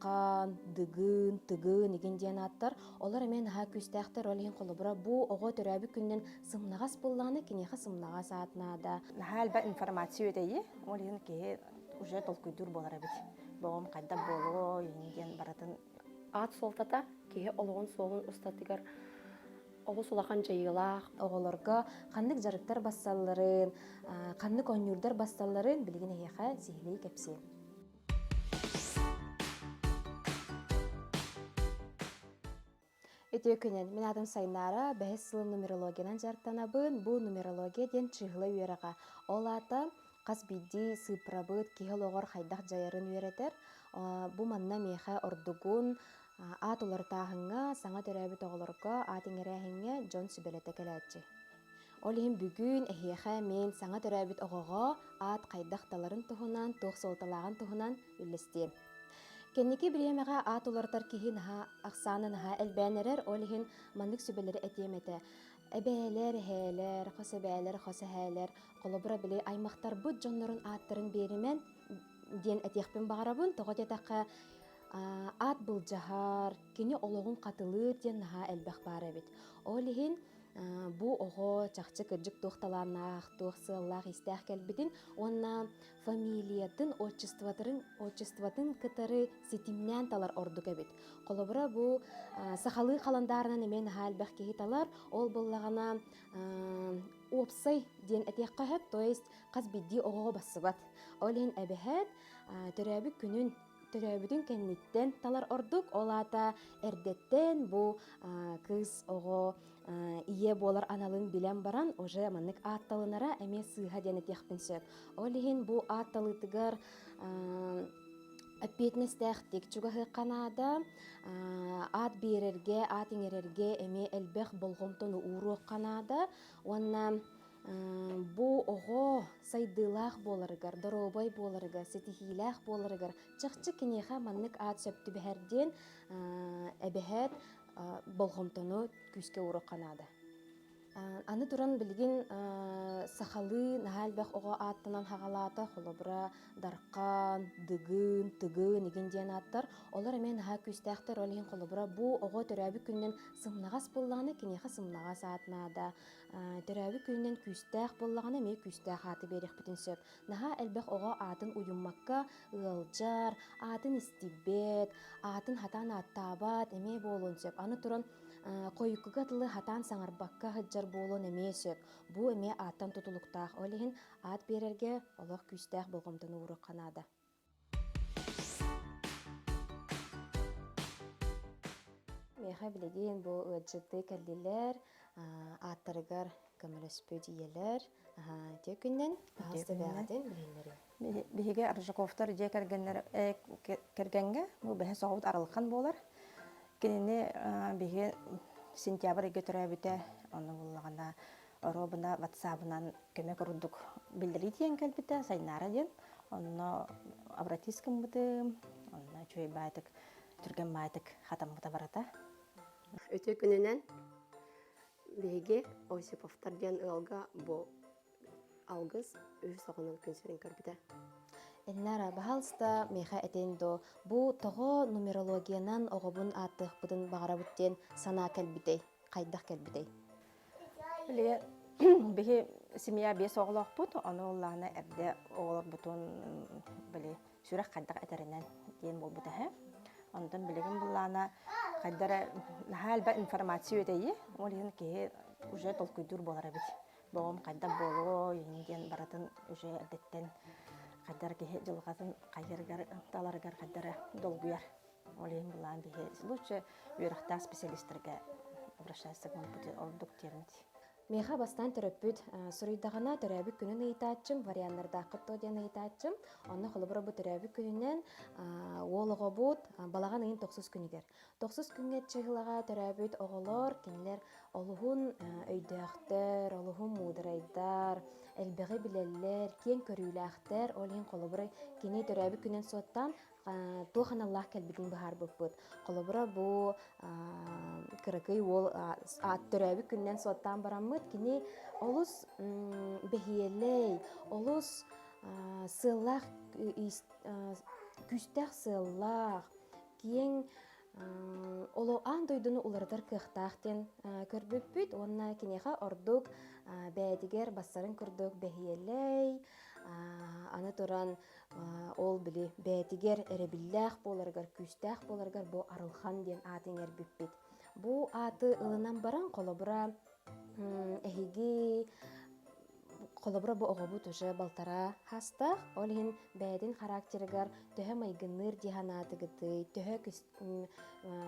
Дархан, Дыгын, Тыгын игин диэн ааттар. Олор эмиэ наһаа күүстээхтэр. Ол иһин холобура бу оҕо төрөөбүт күнүнэн сымнаҕас буоллаҕына киниэхэ сымнаҕас аат наада. Наһаа элбэх информация үөтэйи. Ол иһин киһи уже толкуйдуур буолар эбит. Боҕом хайдах буолуой диэн барытын Аат суолтата киһи олоҕун суолун устатыгар олус улахан дьайыылаах. Оҕолорго ханнык дьарыктар бассалларын, ханнык оонньуурдар бассалларын билигин эһиэхэ сиһилии кэпсиэм. Үтүө күнүн! Мин аатым Сайнаара, бэһис сылын нумерологиянан дьарыктанабын. Бу нумерология диэн чыыһыла үөрэҕэ. Ол аата хас биирдии сыыппарабыт киһи олоҕор хайдах дьайарын үөрэтэр. Бу манна миэхэ ордугун аат уларытааһыҥҥа, саҥа төрөөбүт оҕолорго аат иҥэрээһиҥҥэ дьон сүбэлэтэ кэлээччи. Ол иһин бүгүн эһиэхэ мин саҥа төрөөбүт оҕоҕо аат хайдах таларын туһунан, туох суолталааҕын туһунан үллэстиэм. Кэнники бириэмэҕэ аат уларытар киһи наһаа ахсаана наһаа элбээн эрэр, ол иһин маннык сүбэлэри этиэм этэ. Эбээлэр, эһээлэр, хос эбээлэр, хос эһээлэр, холобура били аймахтарбыт дьоннорун ааттарын биэримэн диэн этиэхпин баҕарабын. Тоҕо диэтэххэ, аат былдьаһар, кини олоҕун хатылыыр диэн наһаа элбэх баар эбит. Ол иһин бу оҕо чахчы кырдьык туох талааннаах, туох сыаллаах истээх кэлбитин уонна фамилиятын, отчествотын, отчествотын кытары ситимнээн талар ордук эбит. Холобура, бу сахалыы халандаарынан эмиэ наһаа элбэх киһи талар. Ол буоллаҕына уопсай диэн этиэххэ сөп, то есть хас биирдии оҕоҕо бассыбат. Ол иһин эбэһээт төрөөбүт күнүн төрөөбүтүн кэнниттэн талар ордук. Ол аата эрдэттэн бу кыыс оҕо ийэ буолар аналын билэн баран уже маннык аатталынара эмиэ сыыһа диэн этиэхпин сөп. Ол иһин бу аатталыытыгар эппиэтинэстээхтик чугаһыахха наада, аат биэрэргэ, аат иҥэрэргэ эмиэ элбэх болҕомтону ууруохха наада уонна бу оҕо сайдыылаах буоларыгар, доруобай буоларыгар, ситиһиилээх буоларыгар чахчы киниэхэ маннык аат сөп түбэһэр диэн эбэһээт болҕомтону күүскэ ууруохха наада. Аны туран билигин сахалыы наһаа элбэх оҕо ааттанан хаҕалаата, холобура Дархан, Дыгын, Тыгын игин диэн ааттар. Олор эмиэ наһаа күүстээхтэр, ол иһин холобура бу оҕо төрөөбүт күнүнэн сымнаҕас буоллаҕына киниэхэ сымнаҕас аат наада. Төрөөбүт күнүнэн күүстээх буоллаҕына эмиэ күүстээх ааты биэриэхпитин сөп. Наһаа элбэх оҕо аатын уйуммакка ыалдьар, аатын истибэт, аатын хатаан ааттаабат эмиэ буолуон сөп. Аны туран хойуккуга тылы хатаан саҥарбакка сылдьар буолуон эмиэ сөп. Бу эмиэ ааттан тутулуктаах. Ол иһин аат биэрэргэ олох күүстээх болҕомтону ууруохха наада. Миэхэ билигин бу ыалдьыттыы кэллилэр, ааттарыгар көмөлөспүт ийэлэр. Үтүө күнүнэн, аһаҕас бэйэҕитин билиһиннэриҥ. Биһиги Аржаковтар дьиэ кэргэннэр кэргэҥҥэ бу бэһис оҕобут Арылхан буолар. Кинини биһиги сентябрь ыйга төрөөбүтэ, ону буллаҕына оруобуна ватсабынан көмө курдук биллэрии тиийэн кэлбитэ, Сайнаара диэн. Онно обратись гыммытым, онно үчүгэй баайтык, түргэн баайтык хатаммыта барыта. Үтүө күнүнэн биһиги Осиповтар диэн ыалга бу алгыс үһүс оҕонон күн сирин көрбүтэ. Эльнара, баһаалыста миэхэ этин доо, бу тоҕо нумерологиянан оҕобун ааттыахпытын баҕарабыт диэн санаа кэлбитэй, хайдах кэлбитэй? Били биһи семья биэс оҕолоохпут, ону ыллаана эрдэ оҕолорбутун били сүрэх хайдах этэринэн диэн буолбут эһэ. Онтон билигин буллаана хайдара наһаа элбэх информация үөтэйи, ол иһин киһи уже толкуйдуур буолар эбит. Боҕом хайдах буолуой диэн барытын уже эрдэттэн хайдара киһи дьылҕатын хайыырыгар таларыгар хайдара долгуйар. Ол иһин былаан биһи лучше үөрэхтээх специалистарга обращаться ордук диэммит. Миэхэ бастаан төрөппүт суруйдаҕына төрөөбүт күнүн ыйытааччым, варианнардааххыт дуо диэн ыйытааччым. Онно холобура бу төрөөбүт күнүнэн уол оҕобут балаҕан ыйын тохсус күнүгэр. Тохсус күҥҥэ чыһылаҕа төрөөбүт оҕолор кинилэр олуһун өйдөөхтөр, олуһун муударайдар, элбэҕи билэллэр, киэҥ көрүүлээхтэр. Ол иһин холобура кини төрөөбүт күнүн суоттаан туох аналлаах кэлбитин быһаарбыппыт. Холобура, бу кыракый уол төрөөбүт күнүнэн суоттаан бараммыт, кини олус бэһиэлэй, олус сыаллаах, күүстээх сыаллаах, киэҥ оло аан дойдуну уларытар кыахтаах диэн көрбүппүт уонна киниэхэ ордук бэйэтигэр бассарын курдук бэһиэлэй, аны туран ол били бэйэтигэр эрэбиллээх буоларыгар, күүстээх буоларыгар бу Арылхан диэн ааты иҥэрбиппит. Бу ааты ылынан баран холобура эһиги холобура бу оҕобут уже балтараа хаастаах, ол иһин бэйэтин характерыгар төһө майгынныыр дии санаатыгытый, төһө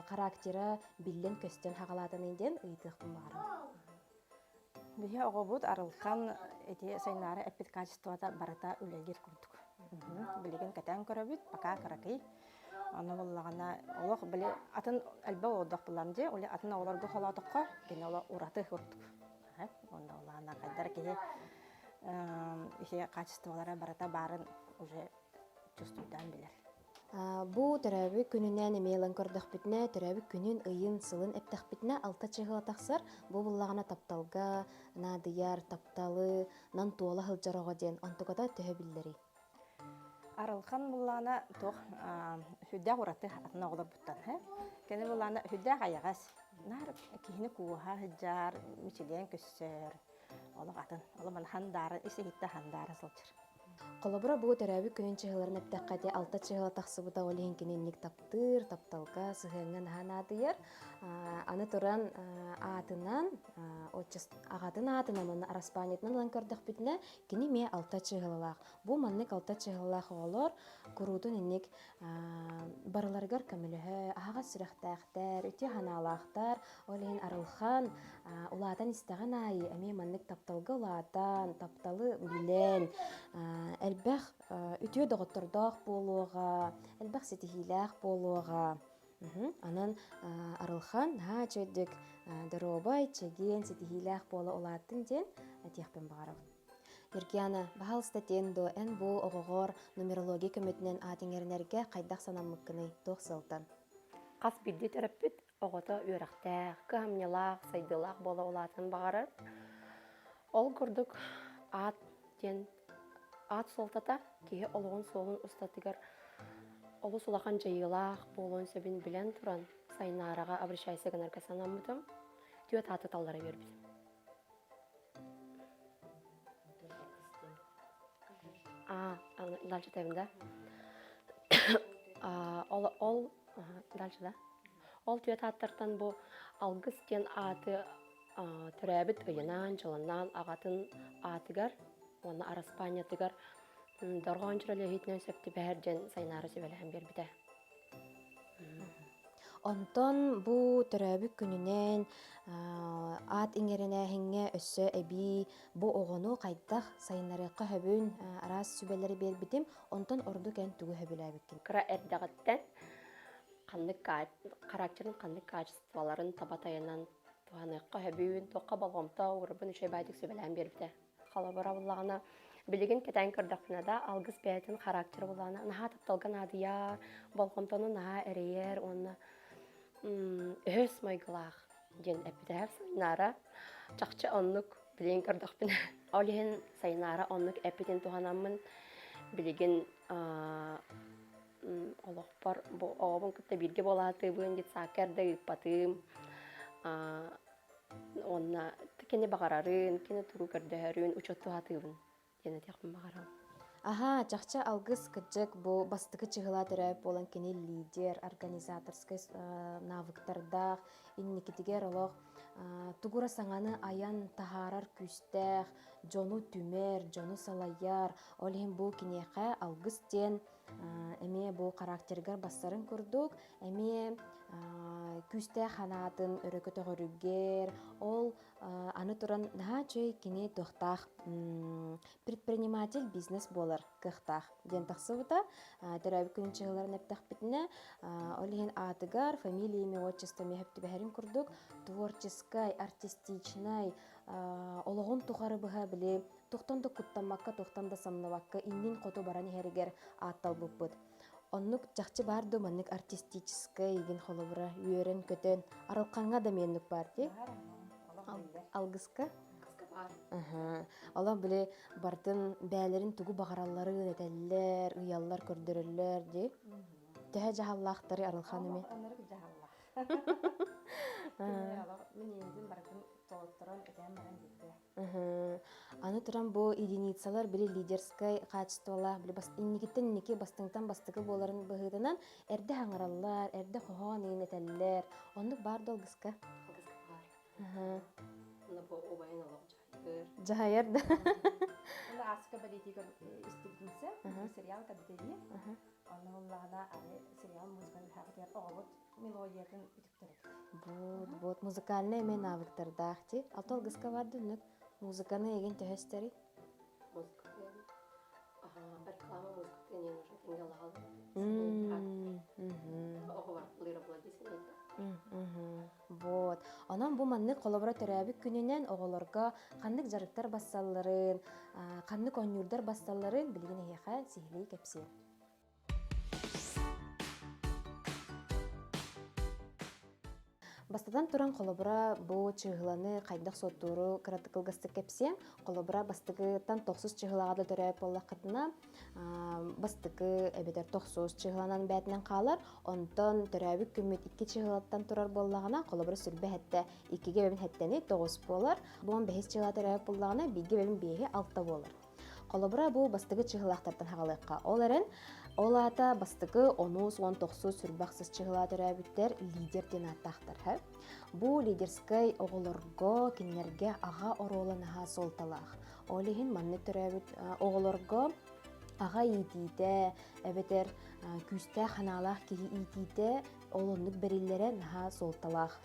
характера биллэн-көстөн хаҕалаатаный диэн ыйытыахпын баҕарабын. Биһи оҕобут Арылхан ити сайыннаары эппит качествота барыта үлэлиир курдук. Билигин кэтээн көрөбүт, пока кыракый. Аны буоллаҕына олох били атын элбэх оҕолордоох буллам дии, ол атын оҕолорго холоотоххо кини олох ураты курдук. Онно улаана хайдар киһи ити качестволара барыта баарын уже чувствуйдаан билэр. Бу төрөөбүт күнүнэн эмиэ ылан көрдөхпүтүнэ, төрөөбүт күнүн, ыйын, сылын эптэхпитинэ алта чыһыла тахсар. Бу буллаҕына тапталга наадыйар, тапталы нан туола сылдьар оҕо диэн онтуката төһө биллэрий? Арылхан буллаҕына туох сүрдээх ураты атын оҕолорбуттан Кини буллаҕына сүрдээх айаҕас, наар киһини кууһа сылдьар, мичилиэн көссөр, олох атын, олох маны хандаара, ис-иһиттэн хандаара сылдьар. Холобура, бу төрөөбүт күнүн чыһыларын эттэххэ, ити алта чыһыла тахсыбыта, ол иһин кини инник таптыыр, тапталга, сыһыаҥҥа наһаа наадыйар. Аны туран аатынан, аҕатын аатынан уонна араспаанньатынан ылан көрдөхпүтүнэ, кини эмиэ алта чыһылалаах. Бу маннык алта чыһылалаах оҕолор куруутун инник барыларыгар көмөлөһө, аһаҕас сүрэхтээхтэр, үтүө санаалаахтар. Ол иһин Арылхан улаатан истэҕин аайы эмиэ маннык тапталга улаатан, тапталы билэн, элбэх үтүө доҕоттордоох буолуоҕа, элбэх ситиһиилээх буолуоҕа. Онон Арылхан наһаа үчүгэйдик доруобай, чэгиэн, ситиһиилээх буола улааттын диэн этиэхпин баҕарабын. Ньургуяна, баһаалыста этиэн дуо, эн бу оҕоҕор нумерология көмөтүнэн аат иҥэринэргэ хайдах санаммыккыный, туох сыалтан? Хас биирдии төрөппүт оҕото үөрэхтээх, кыһамньылаах, сайдыылаах буола улаатан баҕарар. Ол курдук аат диэн аат суолтата киһи олоҕун суолун устатыгар олус улахан дьайыылаах буолуон сөбүн билэн туран Сайнаараҕа обращайся гынарга санаммытым, түөрт ааты таллара биэрбитим. А, дальше тэбин да? Ол, ол, дальше да? Ол түөрт ааттартан бу Алгыс диэн ааты төрөөбүт ыйынан, дьылынан аҕатын аатыгар уонна араспаанньатыгар дорҕоон дьүрэлэһиитинэн сөп түбэһэр диэн Сайнаара сүбэлэһэн биэрбитэ. Онтон бу төрөөбүт күнүнэн аат иҥэринээһиҥҥэ өссө эбии бу оҕону хайдах сайыннарыахха сөбүн араас сүбэлэри биэрбитим. Онтон ордук эн тугу сөбүлээбиккин? Кыра эрдэҕиттэн ханнык характерын ханнык качестволарын таба тайанан туһаныахха сөбүн, туохха болҕомто уурарбын үчүгэй баайдык сүбэлээн биэрбитэ. Холобура буллаҕына, билигин кэтээн көрдөхпүнэ да, алгыс бэйэтин характера буллаҕына наһаа тапталга наадыйар, болҕомтону наһаа эрэйэр уонна өһөс майгылаах диэн эппитэ Сайнаара. Чахчы оннук билигин көрдөхпүнэ. Ол иһин Сайнаара оннук эппитин туһанаммын билигин олохпор бу оҕобун кытта бииргэ буолаатыыбын, детсадка эрдэ ыыппатыым. Уонна кини баҕарарын, кини тугу көрдөһөрүн учуоттуһатыыбын диэн этиэхпин баҕарабын. Аһаа, чахчы алгыс кырдьык бу бастакы чыһыла төрөөбүт буолан кини лидер, организаторскай навыктардаах, инникитигэр олох тугура саҥаны айан таһаарар күүстээх, дьону түмэр, дьону салайар. Ол иһин бу киниэхэ алгыс диэн эмиэ бу характерыгар бассарын курдук, эмиэ күүстээх санаатын өрө көтөҕөрүгэр, ол аны туран наһаа үчүгэй кини туохтаах предприниматель бизнес буолар кыахтаах диэн тахсыбыта. Төрөөбүт күнүн чыһыларын эптэхпитинэ, ол иһин аатыгар фамилия, имя, отчество эмиэ сөп түбэһэрин курдук творческай, артистичнай, олоҕун тухары быһа били туохтан да куттаммакка, туохтан да самныбакка иннин хоту баран иһэригэр аатталбыппыт. Оннук чахчы баар дуу маннык артистическай игин холобура үөрэн-көтөн арылхаҥҥа да эмиэ баар дии. Алгыска? Олох били бартын бээлэрин тугу баҕаралларын этэллэр, ыйаллар, көрдөрөллөр дии. Төһө дьаһаллаахтары Арылхан эми? Оннук дьаһаллаах. Кини олох миниинитин барытын толотторон этэн баран биирдэ. Аны туран бу единицалар били лидерскай качестволаах били инникиттэн инники бастыҥтан бастакы буоларын быһыытынан эрдэ хаҥараллар, эрдэ хоһоон иин этэллэр. Оннук баар да алгыска? Алгыска баар. Онно бу убайын олох дьаһайар. Дьаһайар да. Онно ааска бэлиэтии истибитинсэ, сериал кэбитэйи. Онно буллаҕына аны сериал музыканы үһэҕитигэр оҕобут мелодиятын үтүктэр эбит. Вот, вот, музыкальнай эмиэ навыктардаах ти. Алта алгыска бар дүннүк музыканы эгин төһө истэри? Музыка реклама музыкатын не уже тенге алаҕал. Оҕо бар лыра була десен Вот. Онон бу маннык холобура төрөөбүт күнүнэн оҕолорго ханнык дьарыктар бассалларын, ханнык оонньуурдар бассалларын билигин эһиэхэ сиһилии кэпсиэм. Бастатан туран, холобура, бу чыыһыланы хайдах суоттууру кыратык кылгастык кэпсиэм. Холобура, бастакыттан тохсус чыыһылаҕа да төрөөбүт буоллаххытына, бастакы эбэтэр тохсус чыыһыланан бээтинэн хаалар. Онтон төрөөбүт күммүт икки чыыһылаттан турар буоллаҕына, холобура, сүрбэ хэттэ иккигэ бэбин хэттэни тоҕус буолар. Бу он бэһис чыыһыла төрөөбүт буоллаҕына, бииргэ бэбин биэһи алта буолар. Холобура, бу бастакы чыһылаахтартан хаҕалыахха. Ол эрэн, ол аата бастакы онус, уон тохсус, сүрбэ ахсыс чыһылаа төрөөбүттэр лидер диэн ааттаахтар. Бу лидерскэй оҕолорго, кинилэргэ аҕа оруола наһаа суолталаах. Ол иһин маннык төрөөбүт оҕолорго аҕа иитиитэ эбэтэр күүстээх ханаалаах киһи иитиитэ ол оннук бэриллэрэ наһаа суолталаах.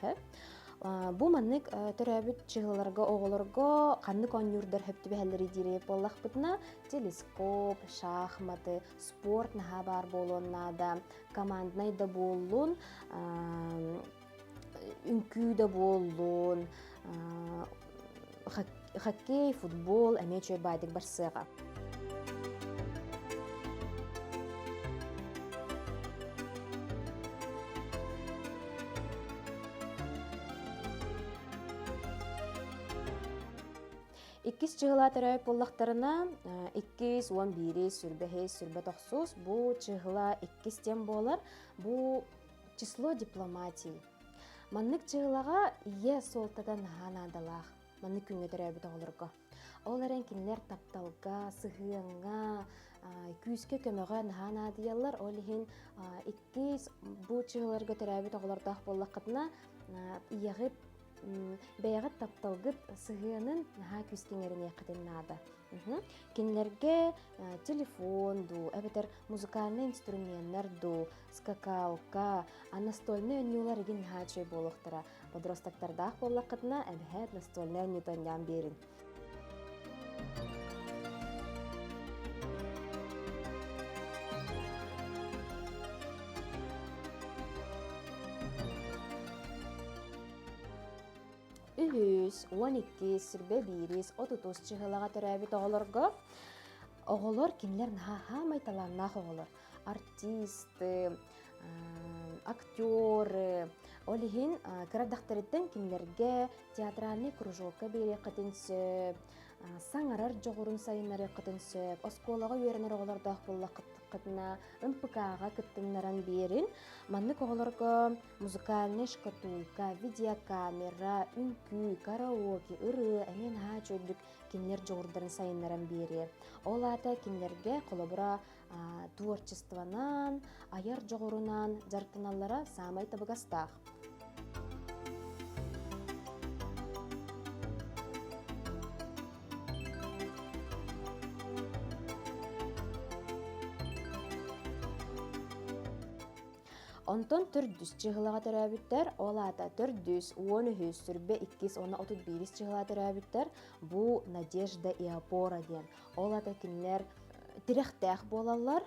Бу маннык төрөөбүт чыһыларга оҕолорго ханнык оонньуурдар хөп түбэһэллэрий диир буоллахпытына, телескоп, шахматы, спорт наһаа баар буолуон наада, команднай да буоллун, үҥкүү да буоллун, хоккей, футбол эмиэ үчүгэй баайдык барсыаҕа. Иккис чыһыла төрөөбүт буоллахтарына, иккис, уон биирис, сүрбэһис, сүрбэ тохсус бу чыһыла иккис диэн буолар. Бу число дипломатии. Маннык чыһылаҕа ийэ суолтата наһаа наадалаах. Маннык күҥҥэ төрөөбүт оҕолорго. Ол эрэн кинилэр тапталга, сыһыаҥҥа, күүскэ көмөҕө наһаа наадыйаллар. Ол иһин иккис бу чыһыларга төрөөбүт оҕолордоох буоллаххытына, ийэҕит бэйэҕит тапталгыт сыһыанын наһаа күүскэ иҥэриниэххитин наада. Кинилэргэ телефон дуу, эбэтэр музыкальнай инструменнар дуу, скакалка, настольнай оонньуулар игин наһаа үчүгэй буолуохтара. Подростоктардаах буоллаххытына, эбэһээт настольнай оонньуута оонньоон биэрин. Үһүс, 12, сүрбэ биирис, отутус чыһылаҕа төрөөбүт оҕолорго оҕолор кинилэр наһаа хаамай талааннаах оҕолор. Артисты, актеры. Ол иһин кыра эрдэхтэриттэн кинилэргэ театральный кружокка биэриэххитин сөп, саҥарар дьоҕурун сайыннарыаххытын сөп, оскуолаҕа үөрэнэр оҕолордоох буоллаххытына МПК-ҕа кыттыннаран биэрин. Маннык оҕолорго музыкальная шкатулка, видеокамера, үҥкүү, караоке, ырыа эмиэ наһаа үчүгэйдик кинилэр дьоҕурдарын сайыннаран биэриэ. Ол аата кинилэргэ холобура творчествонан, айар дьоҕурунан дьарыктаналлара саамай табыгастаах. Онтон төрдүс чыһылаҕа төрөөбүттэр, ол аата төрдүс, уон үһүс, сүрбэ иккис уонна отут биирис чыһыла төрөөбүттэр бу Надежда и опора диэн. Ол аата кинилэр тирэхтээх буолаллар,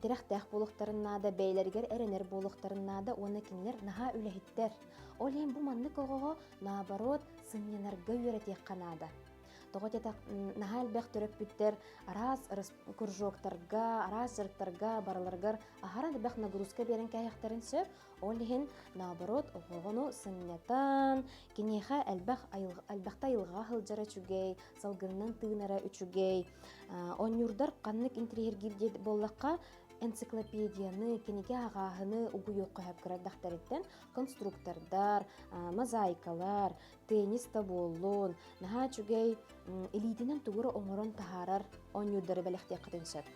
тирэхтээх буолуохтарын наада, бэйэлэригэр эрэнэр буолуохтарын наада уонна кинилэр наһаа үлэһиттэр. Ол иһин бу маннык оҕоҕо наоборот сынньанарга үөрэтиэххэ наада. Тоҕо диэтэх наһаа элбэх төрөппүттэр араас кружоктарга, араас дьарыктарга барыларыгар аһара элбэх нагрузка биэрэн кээһиэхтэрин сөп. Ол иһин наоборот оҕону сынньатан, киниэхэ элбэх элбэхтэ айылҕаҕа сылдьара үчүгэй, салгынынан тыынара үчүгэй. Оонньуурдар ханнык интириэһиргиир диэн буоллахха, Энциклопедияны, кинигэ ааҕааһыны угуйуохха сөп кыра эрдэхтэриттэн конструктордар, мозаикалар, теннис да буоллун, наһаа үчүгэй илиитинэн тугу эрэ оҥорон таһаарар оонньуурдары бэлэхтиэххитин сөп.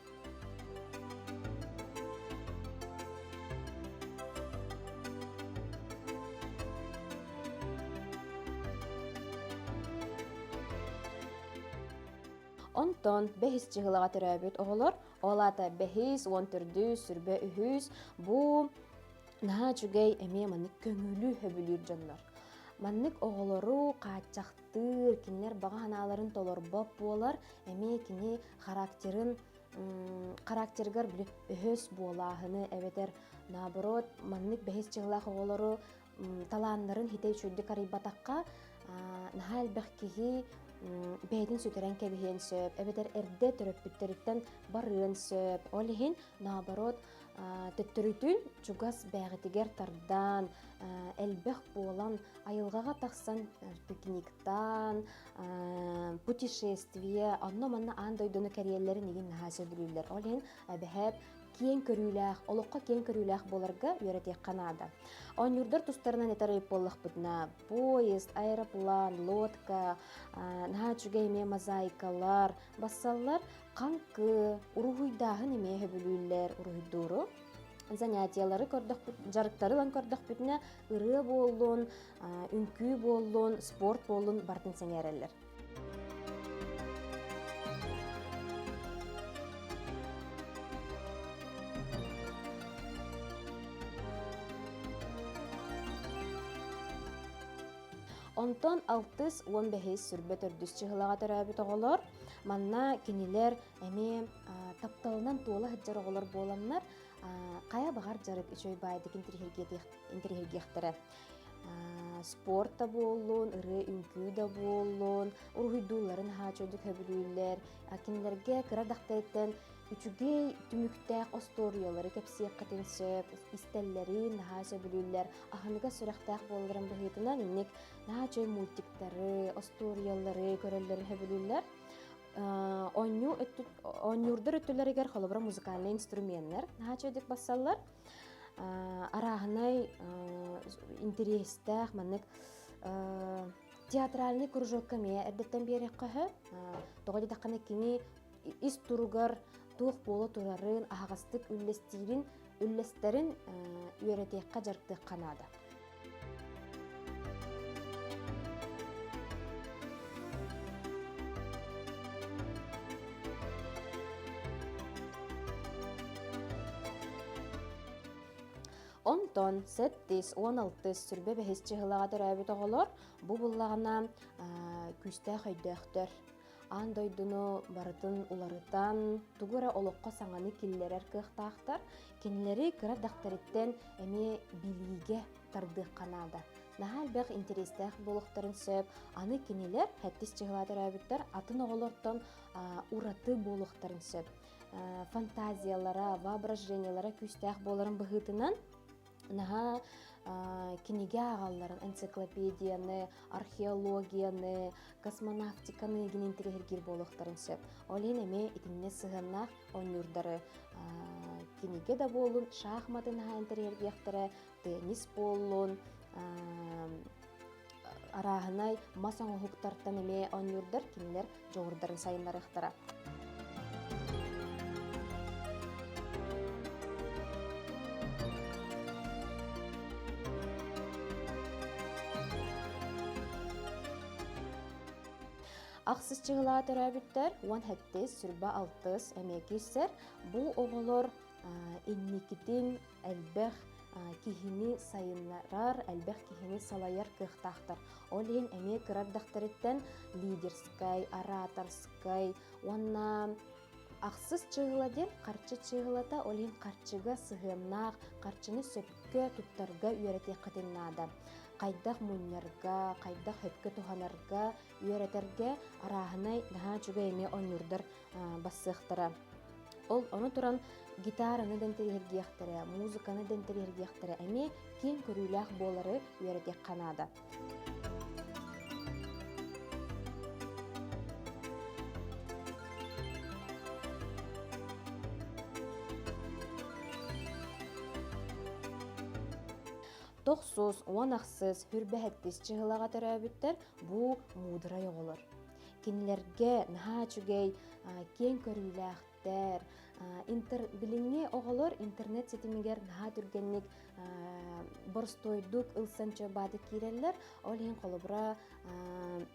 Онтон бэһис чыһылаҕа төрөөбүт оҕолор, ол аата бэһис, 14-үс, сүрбэ үһүс, бу наһаа үчүгэй эмиэ маннык көҥүлү сөбүлүүр дьоннор. Маннык оҕолору хааччахтыыр, кинилэр баҕа санааларын толорбот буолар, эмиэ кини характерын характерыгар били өһөс буолааһыны эбэтэр наоборот маннык бэһис чыһылаах оҕолору талааннарын хитэ үчүгэйдик арыйбатахха наһаа элбэх киһи бэйэтин сүтэрэн кэбиһиэн сөп эбэтэр эрдэ төрөппүттэриттэн барыан сөп ол иһин наоборот төттөрүтүн чугас бэйэҕитигэр тардан элбэх буолан айылҕаҕа тахсан пикниктаан путешествие онно-манна аан дойдуну кэрийэллэрин игин наһаа сөбүлүүллэр ол иһин эбэһээт киэҥ көрүүлээх, олоххо киэҥ көрүүлээх буоларга үөрэтиэххэ наада. Оонньуурдар тустарынан этэр ыйып буоллахпытына, поезд, аэроплан, лодка, наһаа үчүгэй эмиэ мозаикалар, бассаллар, хаҥкы, уруһуйдааһын эмиэ сөбүлүүллэр уруһуйдууру. Занятиялары көрдөхпүт, дьарыктары ылан көрдөхпүтүнэ, ырыа буоллун, үҥкүү буоллун, спорт буоллун барытын сэҥээрэллэр. Онтон алтыс 15 сүрбэ төрдүс чыһылаҕа төрөөбүт оҕолор манна кинилэр эмиэ тапталынан туола сылдьар оҕолор буоланнар хайа баҕар дьарык үчүгэй баайдык интэриэһиргиэхтэрэ. Спорт да буоллун, ырыа-үҥкүү да буоллун, уруһуйдуулларын наһаа үчүгэйдик сөбүлүүллэр. Кинилэргэ кыра эрдэхтэриттэн үчүгэй түмүктээх остуоруйалары кэпсиэххитин сөп, истэллэрин наһаа сөбүлүүллэр. Аһыныгас сүрэхтээх буолларын быһыытынан инник наһаа үчүгэй мультиктары, остуоруйалары көрөллөрүн сөбүлүүллэр. Оонньуу оонньуурдар өттүлэригэр холобура музыкальнай инструменнар наһаа үчүгэйдик бассаллар. Арааһынай интэриэстээх маннык театральный кружокка эмиэ эрдэттэн биэриэххэ сөп. Тоҕо диэтэххинэ кини ис туругар туох буола турарын аһаҕастык үллэстиирин үллэстэрин үөрэтиэххэ дьарыктыахха наада. Онтон сэттис, 16 сүрбэ бэһис чыһылаҕа төрөөбүт оҕолор бу буллаҕына күүстээх өйдөөхтөр. Аан дойдуну барытын уларытан, тугу эрэ олоххо саҥаны киллэрэр кыахтаахтар. Кинилэри кыра эрдэхтэриттэн эмиэ билиигэ тардыахха наада. Наһаа элбэх интэриэстээх буолуохтарын сөп. Аны кинилэр сэттис чыһыла төрөөбүттэр атын оҕолортон ураты буолуохтарын сөп. Фантазиялара, воображениелара күүстээх буоларын быһыытынан наһаа кинигэ ааҕалларын, энциклопедияны, археологияны, космонавтиканы игин интэриэһиргиир буолуохтарын сөп. Ол иһин эмиэ итиннэ сыһыаннаах оонньуурдары кинигэ да буоллун, шахматы наһаа интэриэһиргиэхтэрэ, теннис буоллун, арааһынай мас оҥоһуктартан эмиэ оонньуурдар кинилэр дьоҕурдарын сайыннарыахтара. Ахсыс чыһылаа төрөөбүттэр 17 сүрбэ алтыс эмиэ киирсэр. Бу оҕолор инникитин элбэх киһини сайыннарар, элбэх киһини салайар кыахтаахтар. Ол иһин эмиэ кыра эрдэхтэриттэн лидерскай, ораторскай уонна ахсыс чыыһыла диэн харчы чыыһылата, ол иһин харчыга сыһыаннаах, харчыны сөпкө туттарга үөрэтиэххитин наада. Хайдах мунньарга, хайдах сөпкө туһанарга үөрэтэргэ арааһынай наһаа үчүгэй эмиэ оонньуурдар бассыахтара. Ол ону туран гитараны да интэриэһиргиэхтэрэ, музыканы да интэриэһиргиэхтэрэ эмиэ киэҥ көрүүлээх буолары үөрэтиэххэ наада. Тохсус, 16, хүрбэһэттис чыһылаҕа төрөөбүттэр бу муударай оҕолор. Кинилэргэ наһаа үчүгэй киэҥ көрүүлээхтэр. Интер, билиҥҥи оҕолор интернет ситимигэр наһаа түргэнник боростуойдук ылсан чөбааты киирэллэр. Ол иһин холобура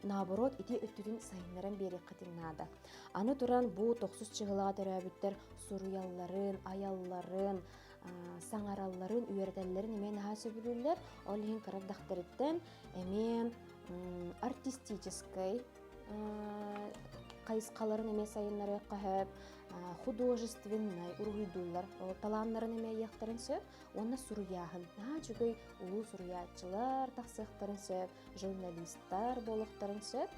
наоборот ити өттүтүн сайыннаран биэриэххитин наада. Аны туран бу тохсус чыһылаҕа төрөөбүттэр суруйалларын, айалларын, саҥаралларын, үөрэтэллэрин эмиэ наһаа сөбүлүүллэр. Ол иһин кыра эрдэхтэриттэн эмиэ артистическай хайысхаларын эмиэ сайыннарыахха сөп, художественнай уруһуйдууллар талааннарын эмиэ ыйыахтарын сөп уонна суруйааһын наһаа үчүгэй улуу суруйааччылар тахсыахтарын сөп, журналистар буолуохтарын сөп.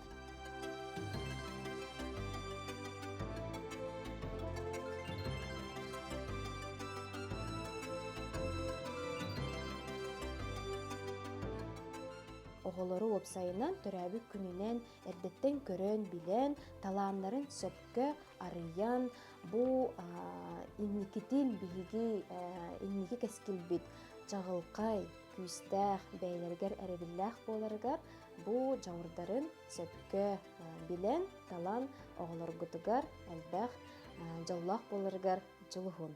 Оҕолору уопсайынан төрөөбүт күнүнэн эрдэттэн көрөн, билэн, талааннарын сөпкө арыйан, бу инникитин биһиги инники кэскилбит чаҕылхай, күүстээх, бэйэлэригэр эрэбиллээх буоларыгар бу дьоҕурдарын сөпкө билэн, талан оҕолоргутугар элбэх дьоллоох буоларыгар дьулуһун.